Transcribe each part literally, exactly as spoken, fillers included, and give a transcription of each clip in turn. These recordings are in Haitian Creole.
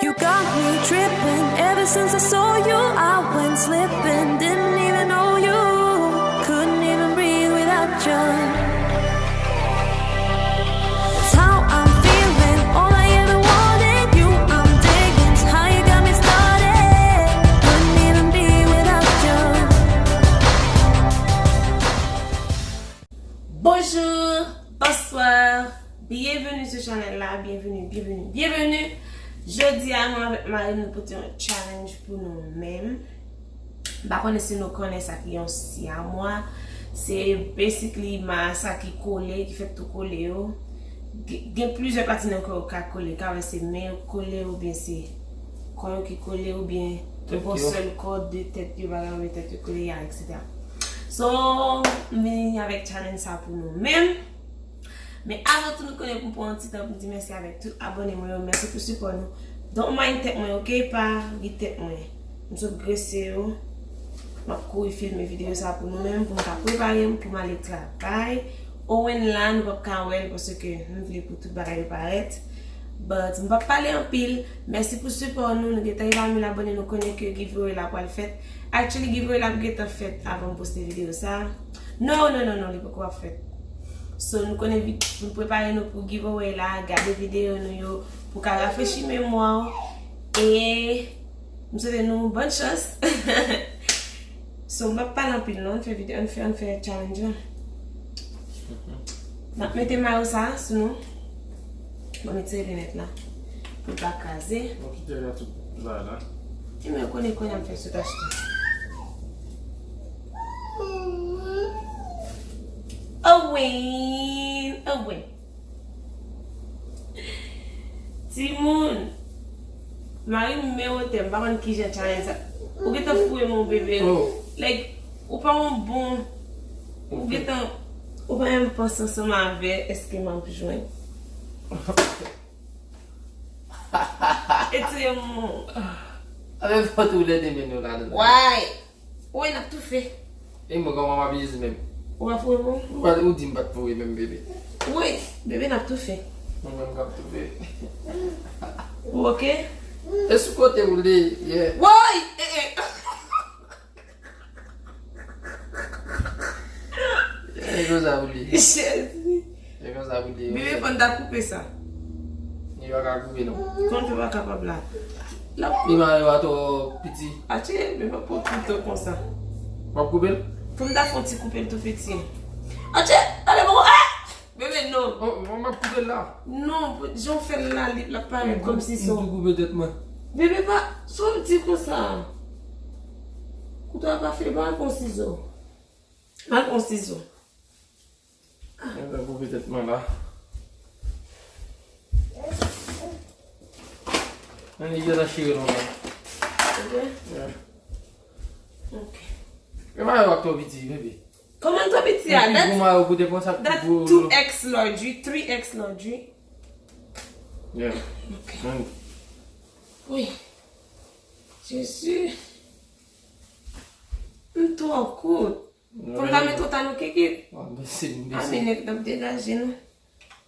You got me tripping. Ever since I saw you, I went slipping. Didn't even know you. Couldn't even breathe without you. It's how I'm feeling. All I ever wanted, you I'm digging. It's how you got me started. Couldn't even be without you. Bonjou, bonswa, byenveni sou chanèl la, byenveni, byenveni, byenveni. Jodi a, mwen avèk mari m, nou pote yon challenge pou nou menm. M pa konnen si nou konnen sa ki yon syamwa. Se basically ma sa ki kole, ki fè tout kole yo. Gen, gen plizyè pati nan kò yo ka kole, ka wè se men yo kole oubyen se kò yo ki kole oubyen yon sèl kò, de tèt yo, bagay yo, tèt yo kole, ya, et cetera. So, m vini avèk challenge sa pou nou menm. Men avan tou, nou konnen pou m pran yon ti tan pou m di mèsi avèk tout abòne mwen yo. Mèsi pou sipò nou. Don't mind tèt mwen, oke? Pa ri tèt mwen. M sot grese yo. M ap kouri filme videyo sa pou nou menm, pou m ka prepare m pou m ale travay. Owen la, nou p ap ka wè l paske m vle pou tout bagay yo parèt. But m p ap pale anpil. Mèsi pou sipò nou. Nou gentan rive a mil abòne, nou konnen ke giveaway la pral fèt. Actually, giveaway la ap gentan fèt avan m poste videyo sa. Non, non, non, non, li poko ap fèt. So, nou konnen vi-, nou prepare nou pou giveaway la, gade videyo nou yo, pou ka rafrechi memwa w. E m swete nou bòn chans. So, m p ap pale anpil non, ann fè videyo, ann fè, ann fè challenge lan. N ap mete mayo sa sou nou. Bon, m retire linèt la. Pou l pa kraze. Bon, kite la tout la, la. E men, konnen, konnen m fè sot achte. Owen, Owen. Timoun, mari m men wotè, m pa konn kijan challenge sa. Ou gentan foure men w bebe. Oh. Like, ou pa yon bon, ou gentan, ou pa menm panse ansanm avè èske m ap jwenn. Etire men w. Avè fòt ou lè demen nou la. Why? Woy, n ap toufe. E mwen, kòman m ap jezi menm? Ou pa foure bon? Ou pa, ou di m pa t foure menm, bebe. Woy, bebe, n ap toufe. Mwen menm k ap toufe. Ou oke? E sou kote ou li ye? Woy! E, e. E konsa ou li. Jezi. E konsa pou di yo. Bebe, fò n ta koupe sa. Li pa ka koupe, non. Kòman fè pa kapab la? L ap koupe. Imaj yo a twò piti. Atye, bebe, pa pran pito konsa. W ap koupe l? Fò n ta fè yon ti koupe l tou piti. Atye, ale poko, ah! Bebe, non. Oh, oh, m ap koupe l la. Non, jan w fè l la, li, l ap parèt kòmsi se yon. M tou koupe tèt mwen. Bebe, pa, sa w di konsa? Kouto a pa fè, pa al pran sizo. Al pran sizo. Mwen pral koupe tèt mwen la. Mwen li gentan chire nou la. Ok? Yeah. Ok. E mayo a twò piti, bebe. Kòman twò piti a? Yon pi gwo mayo pou te pran sa ki gwo. That's two X large, wi, three X large, wi. Yeah. Ok. Mwen. Wi. Jezi. M twò kout. Fò m ta met yon talon kikit. W ap bese m, bese. A, men nèg n ap degaje nou.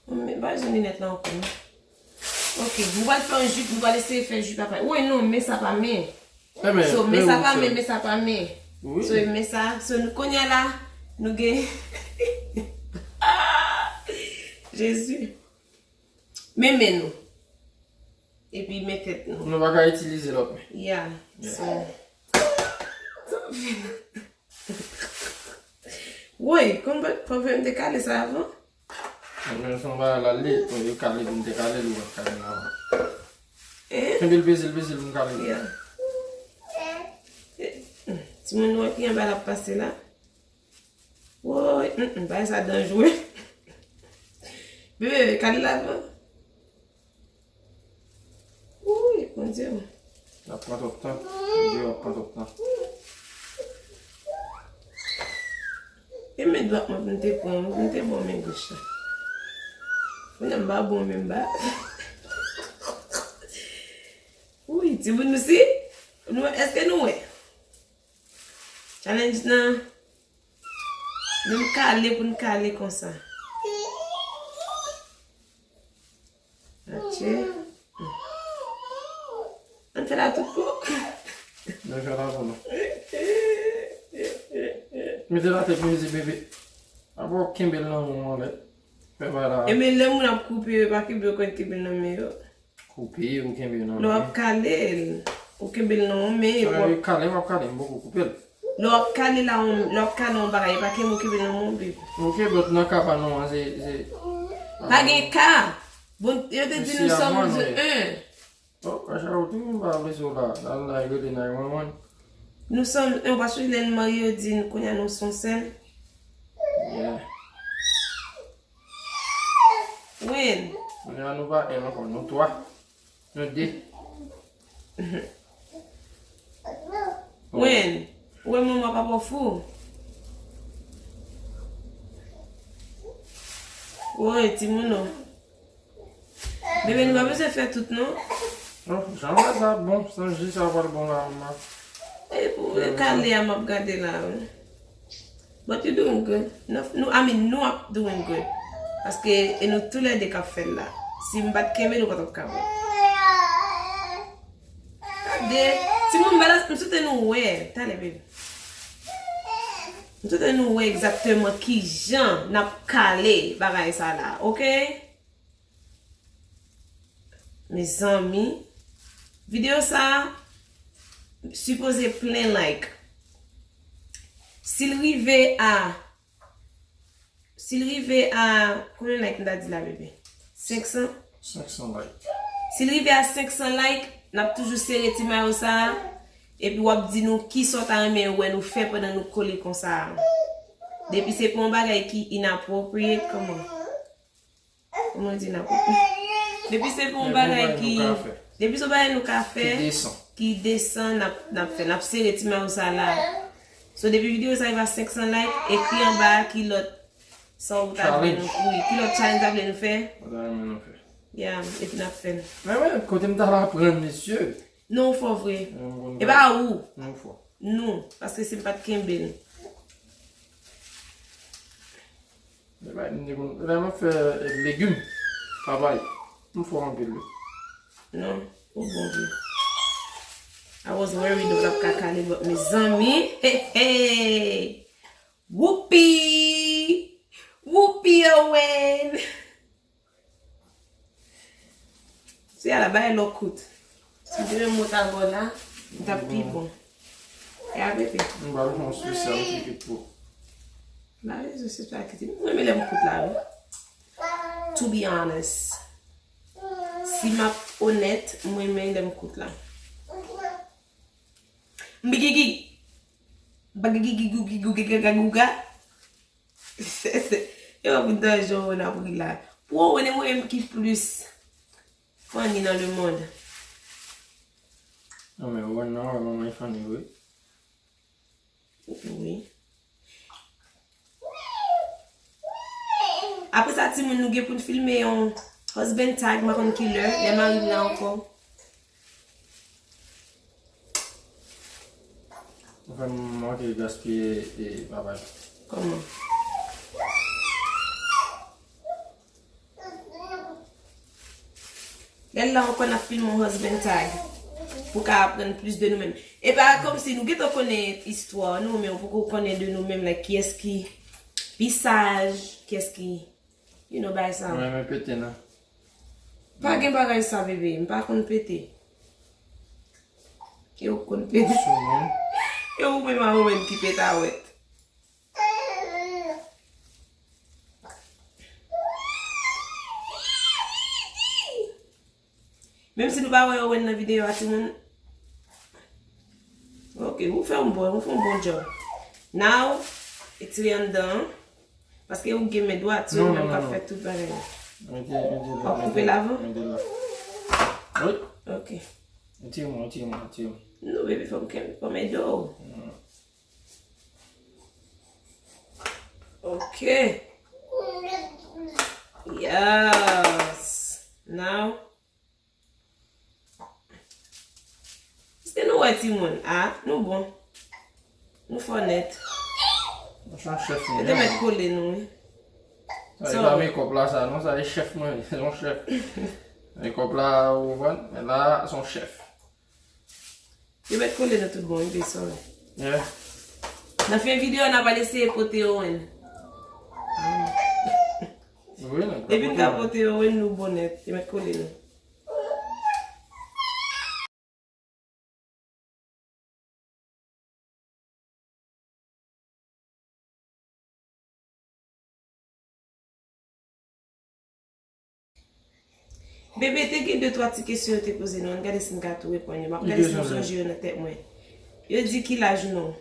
M pa jwenn linèt la ankò non. Ok, nou pral fè yon jip, nou pral eseye fè jip la pa. Woy non, men sa pa men. So, men sa pa men, men sa pa men. So, men sa, so, nou kounye a la, nou gen. Jezi. Men men nou. Epi men tèt nou. Nou pa ka itilize lòt men. Yeah. So. Woy, konbyen fòm fè m te kale sa avan? Mwen se yon bagay la li, pou yo kale pou m te kale l, ou pa t kale l avan. Eh? Kenbe l peze l, peze l pou m kale l. Yeah. Timoun nou wè ki anba l ap pase la. Woy, mm, mm, bagay sa danjre. Bebe, kale l avan. Wouy, Bondye. L ap pran twòp tan. Bondye ap pran twòp tan. E men dwat mwen pou m te pran, pou m te bon men goch la. Kounye a m pa bon men m ba. Wouy, timoun nou si? Nou, èske nou wè? Challenge nan. Nou kale pou n kale konsa. Atye. Fè la tout pou. Mwen fè la pou nou. Mete la tèt mizik, bebe. Apa w kenbe l nan men w anlè. Fè bagay la. Ebyen, lè moun ap koupe yo, e pa kenbe yo konn kenbe l nan men yo. Koupe, ou kenbe l nan Lè w ap men. Kale l, ou kenbe l nan yon men, epi w ap Kale, kale, m ap kale, m poko koupe l. Lè w ap kale la, yon- lè w ap kale yon bagay, e pa kenbe ou kenbe l nan men w, bebe. Ok, but nan ka pa nou an, se, se. Pa gen ka. Bon, yo te di Mesi nous a sommes mwen, nou ye. Un. Oh, kachawou, tou moun pa vle sou la. La, la, rele nine one one. Nous sommes un, paske lè n marye, yo di n kounye a nou son sèl. Yeah. Wen, Kounye a nou pa en ankò, nou twa. Nou de. wen, ou wè manman papa w fou. Woy, timoun non. Bebe, nou pa bezwen fè tout non. Non, jan wè sa bon, san ji sa pral bon la, mama. E pou e kale a m ap gade la wi. But you doing good. Nou, nou, I mean, nou ap doing good. Paske e nou toulède k ap fè l la. Si m pa t kenbe, nou pa t ap ka wè. Gade, timoun balans, m swete nou wè. Talè, baby. M swete nou wè egzakteman kijan n ap kale bagay sa la, oke? Mezanmi, videyo sa a sipoze plen like. Si l rive a, si l rive a, konbyen like m ta di la, bebe? Senk san? Senk san like. Si l rive a senk san like, n ap toujou sere ti mayo sa a, epi w ap di nou kisa w ta renmen wè nou fè pandan nou kole konsa a. Depi se pa yon bagay ki inappropriate, kòman? Kòman di n ap. Depi se pou yon bagay ki. Depi se yon bagay nou ka fè. Ki desan. Ki desan, n ap, n ap fè. N ap sere ti mayo sa la. So, depi videyo sa rive a senk san like, ekri anba a ki lòt. Sa w ta vle nou. Wi, ki lòt challenge w ta vle nou fè? Ou ta renmen nou fè. Ya, epi n ap fè l. Men, men, kote m ta la pran, mesye? Non, ou fò vre. E pa ou. Nou fò. Nou, paske si m pa t kenbe l. Lè m ap fè legim, papay, m fò anpil wi. Non, ou bon vre. I was worried nou t ap ka kale, but mezanmi, hey, hey. Woupi! Woupi, Owen! Se ala bay lò kout. Si m te menm mot avè w la, m t ap pi bon. E a bebe. M ba l yon spesyal kikit pou. M ba l yon spesyal kikit. M renmen lè m kout la wi. To be honest. Si m ap onèt, m renmen lè m kout la. M bigigi. Bagigigi gugi gugi gaga guga. Yo ap ri nan jan w ap ri la. Pou ou, ou menm ki plis funny nan le monde. Non, men Owen nan wè manman e funny vre. Wi. Apre sa, timoun, nou gen pou n filme yon husband tag, m pa konn ki lè, lè mari m la ankò. Ou fè m manke gaspiye e papay. Kòman? Lè l la ankò n ap filme yon husband tag pou ka aprann plis de nou menm. E pa kòmsi nou gentan konnen istwa nou, men ou poko konnen de nou menm, like, kiyès ki pi saj, kiyès ki You know bagay sa. Mwen renmen pete nan. Pa gen bagay sa, bebe. M pa konn pete. E ou konn pete. E ou menm a ou menm ki pete a wèt. Menm si nou pa wè Owen nan videyo a, timoun. Ok, ou fè yon bon, ou fè yon bon job. Now, etire anndan an. Paske ou gen men dwat, so ou menm k ap fè tout bagay la. W ap koupe l avan? Wi. Ok. Etire mwen, etire mwen, etire mwen. Non, bebe, fò m kenbe, fò m ede w. Ok. Yes. Now. Èske nou wè timoun? Ah, nou bon. Nou fò nèt. Nou se yon chèf nou. Yo te mèt kole nou, wi. Sa e pa makeup la sa, non, sa e chèf mwen, se yon chèf. Makeup la, ou konprann, men la, se yon chèf. Yo mèt kole nou tout bon, wi, bebe, sorry. Yeah. Nan fen videyo, n ap al eseye pote Owen. Wi, nan Depi n ka pote Owen, nou bon nèt. Yo mèt kole nou. Bebe, te gen de twa ti kesyon yo te poze nou. Ann gade si n ka tou reponn yo. M ap gade si m sonje yo nan tèt mwen. Yo di ki laj nou.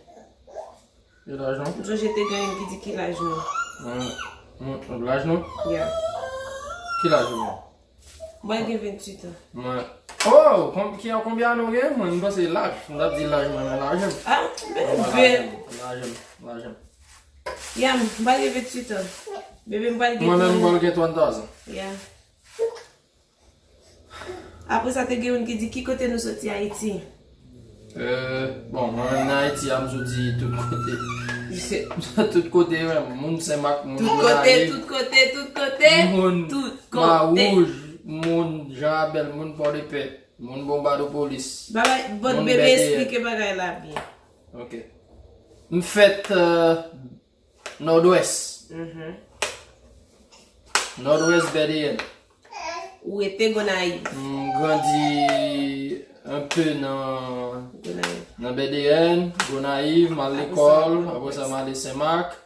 Ki laj nou? M sonje te gen youn ki di ki laj nou. Mwen, mwen, laj nou? Yeah. Ki laj ou? Mwen gen venntuit an. Mwen. Oh, kon, ki, konbyen ane w gen? Mwen, m panse laj. M t ap di laj mwen, men laj m. Ah, Mwen, bebe. Laj m, laj m, laj m. Yeah, m pral gen venntuit an. Bebe, m pral gen Mwen menm, trant. Mwen gen trannde ans. Yeah. Apre sa, te gen youn ki di ki kote nou soti Ayiti. Euh, bon, mwen menm nan Ayiti a, m soti tout kote. M soti tout kote menm. Moun Senmak, moun Tout kote, Gonayiv, tout kote, tout kote. Moun Tout kote. Mawouj, moun Jan Rabèl, moun Pòdepè, moun Bonbadopolis. Bagay, bon Moun bebe Bèdeyè. Eksplike bagay la byen. Ok. M fèt euh, Nòdwès. Mhm. Nòdwès Bèdeyè. Ou rete Gonayiv. M grandi un peu nan, Gonayiv. nan Bèdeyè, Gonayiv, m al Apre lekòl, sa, apre sa m ale Senmak,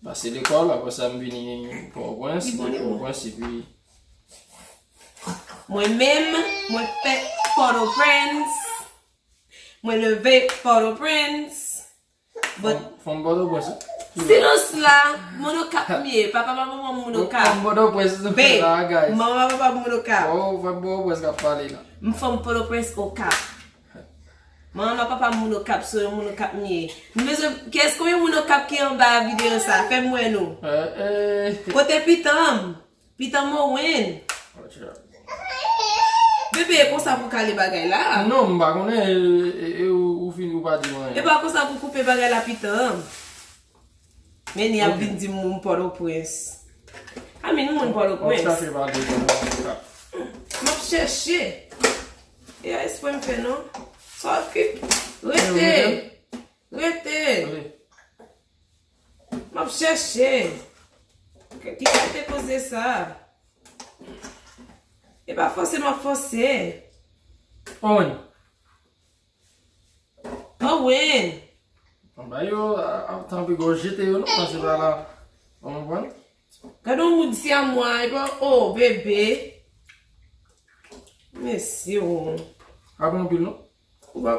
pase lekòl, apre sa m vini Pòtoprens, Li bon, li bon. Pòtoprens, epi Mwen menm, mwen fèt Pòtoprens. Mwen leve Pòtoprens. But Fanm Pòtoprens, wi. Silans la, moun Okap m ye. Papa, manman m moun Okap. Fanm Pòtoprens, nou fè la, guys. Manman, papa m moun Okap. Oh, fanm Pòtoprens k ap pale la. M fanm Pòtoprens Okap. Manman, papa m moun Okap, so yon moun Okap m ye. M bezwen, kiyès, konbyen moun Okap ki anba videyo sa? Fè m wè nou. Eh, eh. Kote pitan m? Pitan Mowen. Bebe, e konsa pou kale bagay la? Non, m pa konnen, e, e, e ou, ou fin, ou pa di mwen. E pa konsa pou koupe bagay la, pitan. Men ni ap vin di m moun Pòtoprens. A min moun Ou ap Pòtoprens. chache pa de moun. M ap chèche. E a espre m fè non. Sa okipe. Rete. Rete. M ap chèche. Ki kalite koze sa? E pa fòse m ap fòse. Owen. Owen. Anba yo, a, a, tanpri gwo jete yo non, pase pa la. Ou konprann? Gade yon moun si a mwa, e pa, oh, bebe. Mesye, oh. Ap anpil non. Ou pa,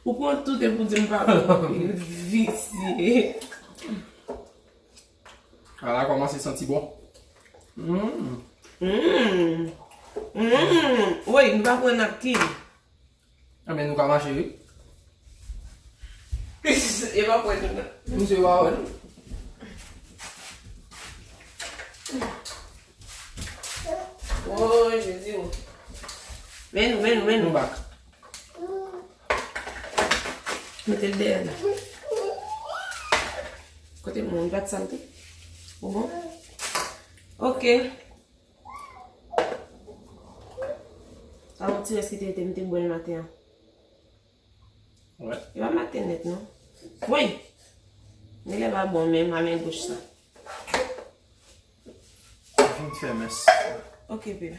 ou pran tout e pou di m pa bon anpil. Visye. A la kòmanse santi bon. Mm. Mm. Mm. Woy, nou pa pran napkin. Anben nou ka mache wi. E pa pran nou nan. Misye pa wè nou. Oh, Jezi, oh. Men nou, men nou, men Nou nou. bak. Mete l dèyè la. Kote moun bat sa m tou? Ou bon? Ok. Sa yon ti rès ki te rete m te bwè l maten an. Wè. E pa maten nèt non. Woy! Genlè pa bon menm a men goch sa. Vin fè mès. Ok, babe.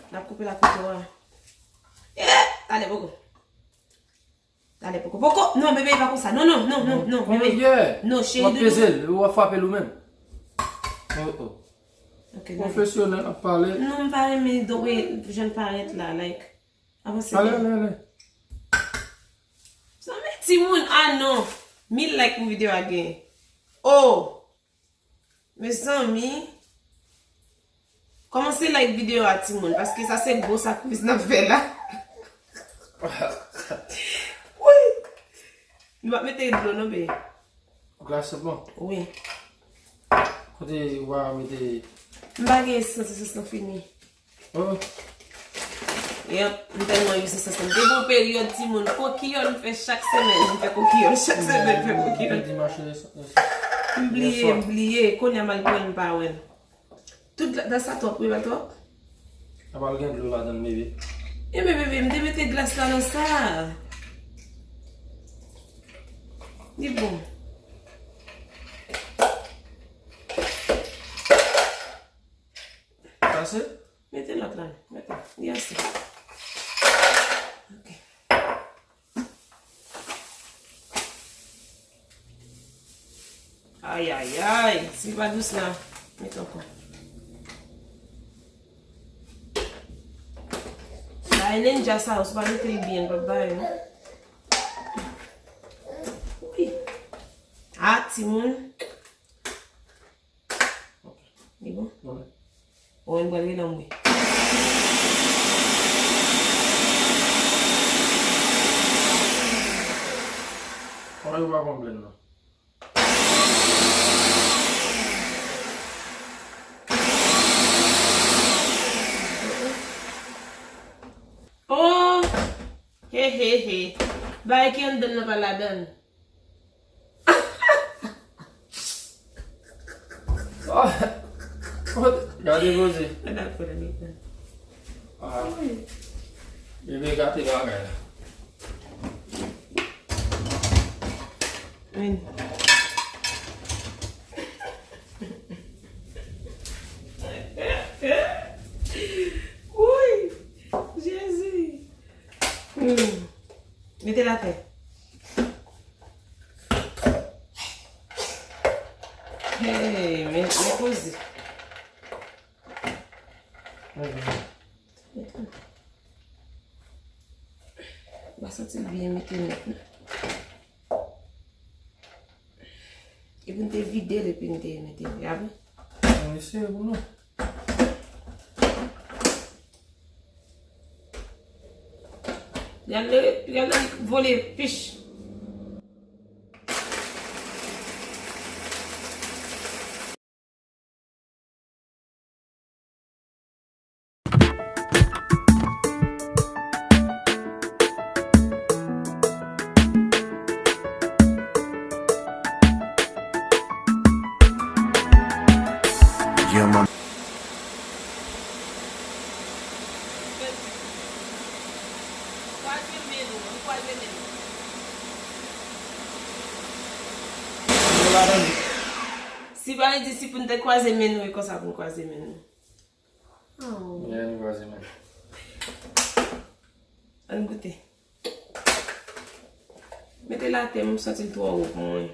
N ap koupe la kouto a. Eh! Talè poko. Talè poko. Poko! Non, bebe, e pa konsa. Non, non, non, non, non, bebe. Konbyen? Non, W cheri ap peze doudou. l, w ap frape l ou menm. Oh, oh. Ok, gade. Pwofesyonèl ap pale. Non, m pa renmen dwe jan l parèt la, like. Avanse Ale, byen. Ale, ale. Sa men timoun, ah non. Mil like pou videyo a gen. Oh! Mezanmi. Kòmanse like videyo a timoun, paske sa se gwo sakrifis n ap fè la. Wi! Nou pa mete dlo non, be. Glas sèlman. Wi. Kote w a mete. M pa gen esans, esans lan fini. Oh. Yep, m tèlman use esans lan. M te gen yon peryòd timoun, kokiyòl m fè chak semèn. M fè kokiyòl chak semèn, m fè kokiyòl. Dimanch, esans. M bliye, m bliye. Kounye a m al pran l, m pa wè l. Tout glas sa twòp, wi, pa twòp? Apa l gen dlo ladan l, bebe? Ebyen, bebe, m te mete glas la nan sa. Li bon. Pase? Mete lòt la. Mete. Li ase. Ok. Ay, ay, ay. Si pa dous la, mete ankò. Bay ninja sa, ou si pa mete l byen, l p ap bay, non. Wi. Ah, timoun. Li bon? Wi. Owen pral rele m wi. Owen pa konprann non. Oh! He, he, he. Bagay ki anndan nan pa ladan. Oh, oh, gade koze. Gade koze. Ah, bebe gate bagay la. Wi. Wi. Jezi. Hmm. Mete l atè. Hey, men, men poze. Ou pa santi l byen mete nèt non. Epi n te vide l epi n te mete l, gade. Mwen eseye pou nou. Gade, gade vole pich. Yeah, man. Si pa di si pou n te kwaze men nou e konsa pou n kwaze men nou. Mwen an kwaze men. Ann goute. Mete l atè, m santi l twò wo pou mwen.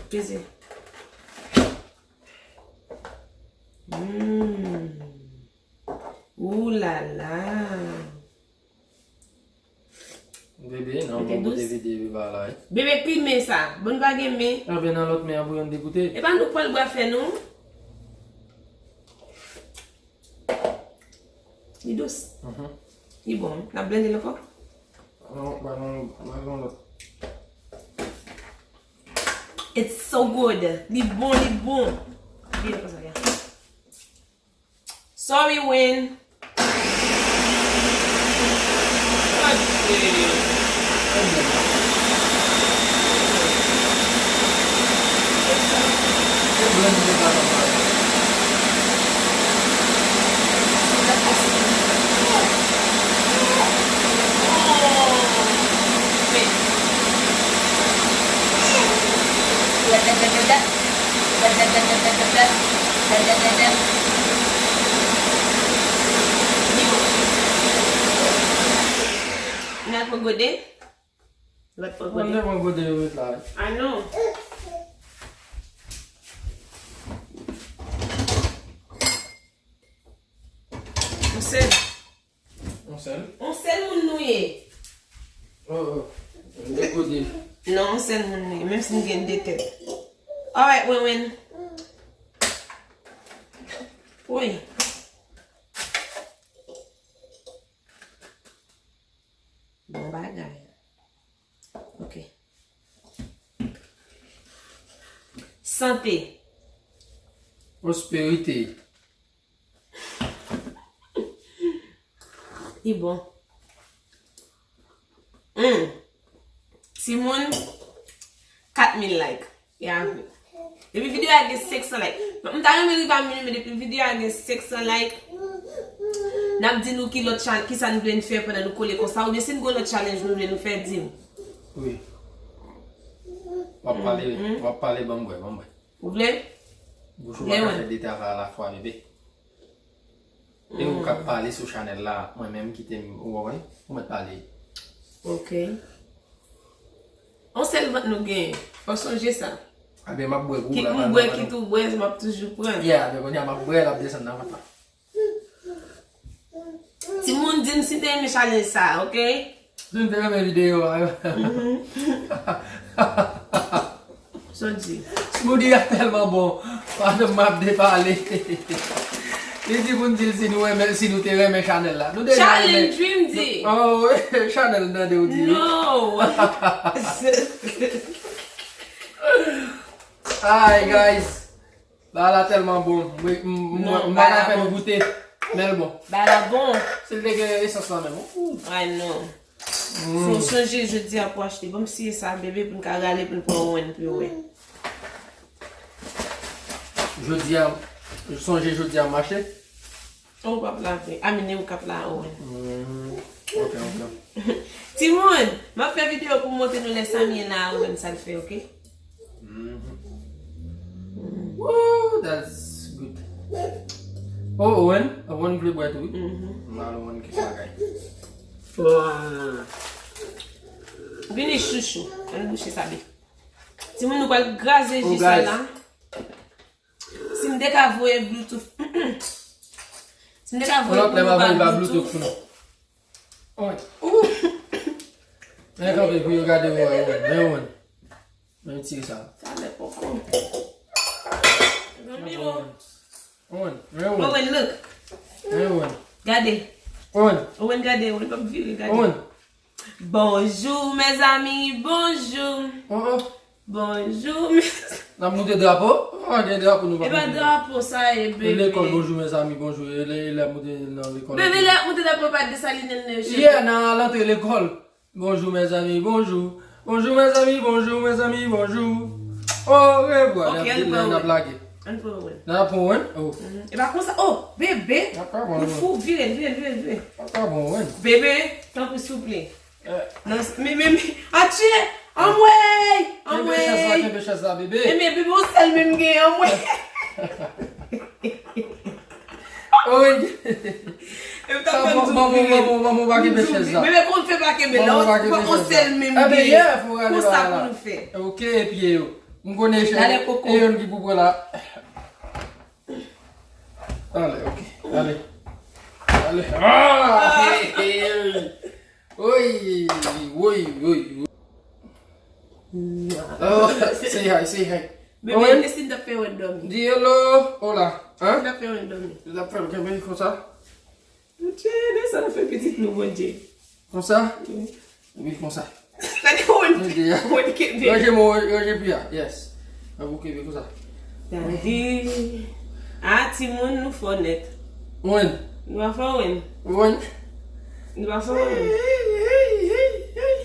Peze. Mm. Ooh la la. Bebe, nan bon kote vide bagay la. Bebe, pi men sa. Bon, pa gen men. Anben nan lòt men an pou yon degoute. E pa nou pral bwa fè nou. Li dous. Li bon. N ap blende l ankò. Non, pa nan, pa nan lòt. It's so good. Li bon, li bon. Vin konsa, ya. Sorry, Win. N al pran gode. Lòt pran gode. Mwen te pran gode yo met la. Ah non. Yon sèl. Yon sèl? Yon sèl moun nou ye. Oh, oh. De kote. Non, yon sèl moun nou ye, menm si nou gen de tèt. Alright, Wenwen. Wi. Bon bagay. Ok. Sante. Pwosperite. Li bon. Hmm. Timoun, kat mil like. Ya vre. Depi videyo a gen senk san like. M ta renmen rive a mil, men depi videyo a gen senk san like, N ap di nou ki lòt chal-, ki sa n vle n fè pandan nou kole konsa, oubyen si n gen lòt challenge nou vle nou fè, di m. Wi. W ap pale, w ap pale, ban m bwè, ban m bwè. Ou vle? Bouch ou pa ka fè de travay alafwa, bebe. E ou k ap pale sou chanèl la, mwen menm kite m, ou wè, ou mèt pale. Ok. On sèl vant nou genyen. Fò sonje sa. Ebyen, m ap bwè pou ou Kit la, m bwè, kit ou bwè, m ap toujou pran. Yeah, ebyen, kounye a m ap bwè, l ap desann nan vant la. Timoun, di m si te renmen challenge sa, ok? Si m te renmen videyo a. Sa w di? Smoothie a tèlman bon. Pandan m ap depale. Li di pou n di l si nou renmen, si nou te renmen chanèl la. Nou deja renmen. Challenge, wi, m di. Oh, wi, chanèl nan de ou di. No. Hi, guys. Bagay la tèlman bon. Mwen, m, m, Non, m bagay pa la ka fè bon. Nou goute. Men l bon. Bagay la bon. Si l te gen esans la menm. Ooh. Ay, non. So, sonje jodi a pou achte. Ban m siye sa, bebe, pou n ka rale, pou n pran wèn, pou yo wè. Jodi a, sonje jodi a mache. Ou p ap lave. Amine, ou k ap lave wèn. Mm, ok, ok. Timoun, m ap fè videyo pou montre nou lè Samy la a wèn sa l fè, ok? Woo, that's good. Oh, Owen, Owen vle bwè tou, wi. M al Owen ki bagay. Vini chouchou. Ann bouche sa byen. Timoun, nou pral graze Oh, ji sa guys. La. Si m te ka voye Bluetooth. Si m te ka voye Lòt lè m ap voye ba Bluetooth. Bluetooth pou nou. Owen. Ooh. Men kanpe pou yo gade Owen, Owen. Men Owen. Men tire sa. Sa lè poko. Zanmi yo. Owen, men Owen. Owen, look. Men Owen. Gade. Owen. Owen, gade. Owen, p ap vire, gade. Owen. Bonjou, mezanmi, bonjou. Oh, oh. Bonjou, mes... N ap moute drapo? Oh, gen drapo nou pa E pa moute. Drapo sa ye, bebe. Lekòl, bonjou, mezanmi, bonjou. E lè, e lè ap moute nan lekòl. Bebe, lè ap moute drapo pa Desalin nan. Yeah, nan lantre lekòl. Bonjou, mezanmi, bonjou. Bonjou, mezanmi, bonjou, mezanmi, bonjou. Orevwa. Ok, N ap, ann n ap lage. Ann pran wèn. N ap pran wèn? Oh. E pa konsa. Oh, bebe. N ap pran wèn. Ou fou, vire, vire, vire, vire. N ap pran wèn. Bebe, tanpri, souple. Non, men, men, men, atye! Anmwey! Kenbe chèz la, Anmwey! Kenbe chèz la, bebe. E men, bebe, ou sèl menm gen, anmwey! Owen. E m t ap fè m di w Maman, vire. maman, maman, pa kenbe chèz la. Bebe, kon fè pa kenbe la, Maman, pa kenbe ou chèz sèl la. menm Ebe, gen. yeah, fò gade Konsa bagay pou la. Nou fè. Ok, pye yo. M konnen chèz. Gade koko. E youn ki pou pran la. Ale, ok. Ale. Ale. Ah! Hey, hey. Oy, oy, oy, oy. Oh, say hi, say hi. Bebe, e si n t ap fè wèn dòmi? Di hello, hola. N Hein? T ap fè wèn dòmi. N ap fè l kenbe konsa. Bondye, de sa nou fè pitit nou, Bondye. Konsa? Wi, konsa. Gade wèn, Bondye. Wèn kenbe. Ranje mo, ranje pye a. Yes. Mwen pou kenbe konsa. Gade. Ah, timoun, nou fò nèt. Wèn. Nou pa fò wèn. Wèn. Nou pa fò wèn. Hey, hey, hey, hey.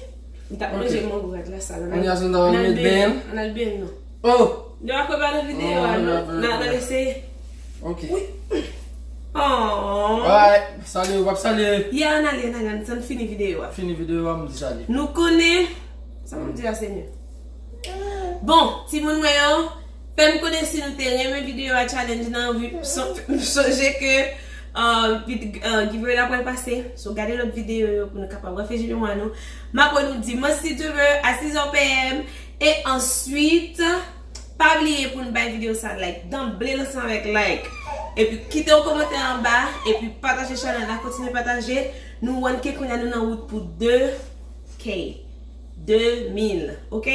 M t ap manje mango ak la salad. Ann al met benyen. Ann al benyen, non. Oh. Nou pa kwè pa nan videyo a, Oh, non? yeah, Nan, nan yeah. Eseye. Ok. Oh. Alright. Salye, w ap salye. Ya, ann ale, ann ale, ann fini videyo a. Fini videyo a, m di salye. Nou konnen. Sa m di a, Senyè. Bon, timoun mwen yo, fè m konnen si nou te renmen videyo a, challenge nan, wi, m son-, m sonje ke, uh, vid-, uh, giveaway la pral pase. So, gade lòt videyo yo pou nou kapab refreshi memwa nou. M ap wè nou dimanch, si Dye vle, a sis è p m. E answit, pa bliye pou n bay videyo sa like. Danble lanse avèk like. Epi kite yon kòmantè anba. Epi pataje chanèl la. Kontinye pataje. Nou one K kounye a, nou nan wout pou de K. De mil. Ok?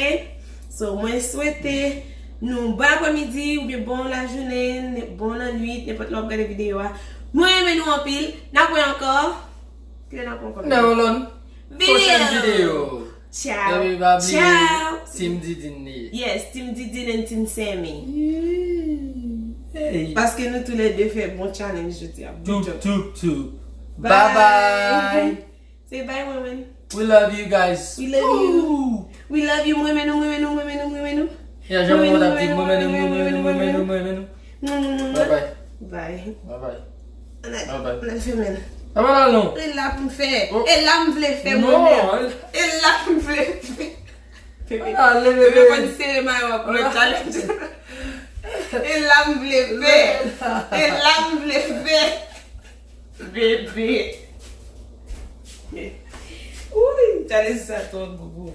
So, mwen swete nou bon aprèmidi oubyen bon lajounen, ne-, bon lannwit, nenpòt lè w ap gade videyo a. Mwen renmen nou anpil. N ap wè ankò. Kile n ap wè ankò? Nan yon lòt pwochèn videyo. Ciao. Epi pa bliye, Ciao. Team Didine li ye. Yes, Team Didine and Team Sammy. Hey. Paske nou tou lè de fè bon challenge jodi a. Tup, tup, tup. Bye. Bye bye. Say bye, women. We love you guys. We love you. Ooh. We love you, mwen renmen nou, mwen renmen nou, mwen renmen nou, mwen renmen nou. Ya, jan mwen ap di, mwen renmen nou, mwen renmen nou, mwen renmen nou, mwen renmen nou. Mwen renmen nou. Bye bye. Bye. Bye bye. Ann al, Bye bye. Ann al fèmen. Sa pa la non. E la pou m fè. Oh. E la m vle fè Non, mwen menm. al- E la pou m vle fè. Bebe, Ah, leve, bebe leve. Konn sere mayo a pou mèt challenge. E la m vle fè. E la m vle fè. Bebe. Wi, challenge sa twòp gou.